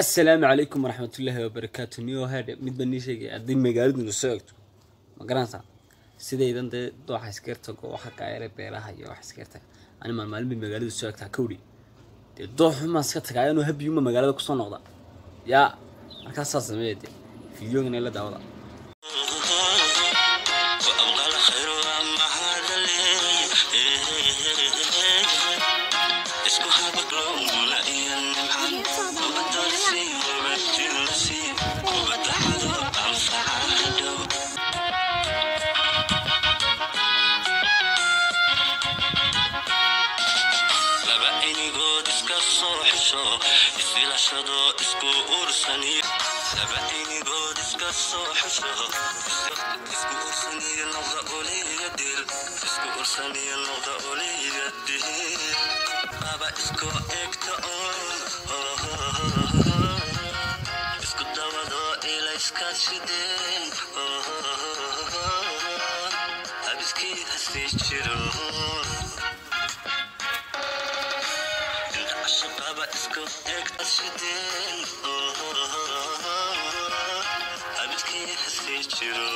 Asalaamu calaykum waraxmatullaahi wabarakaatu. Niyo heedhe, mid baan nii sheegay: haddii magaaladuna soo egto, ma garanaysaa, sidaydan dee dooxa iskaga tago, waxa kaayare beeraha iyo wax iskaga taga. Ani maalmaalin bay magaaladu soo egtaa, kawdhi dee dooxumaa iska tagaa inuu habiyuma magaalada kusoo noqda yaa. Markaasaa sameeya dee fideogan ila daawada. Laba inigood iska soo xisho, isfilashado, isku ursaniyo. Laba inigood iska soo xisho, isku ursaniyo, noqda oliga dil. Isku ursaniyo, noqda oliga dil. Laba isku egta oon isku dabado ilayska shideen, habiskii hasii jiro. Shaqaba isku egta shideen, habiskii hasii jiro.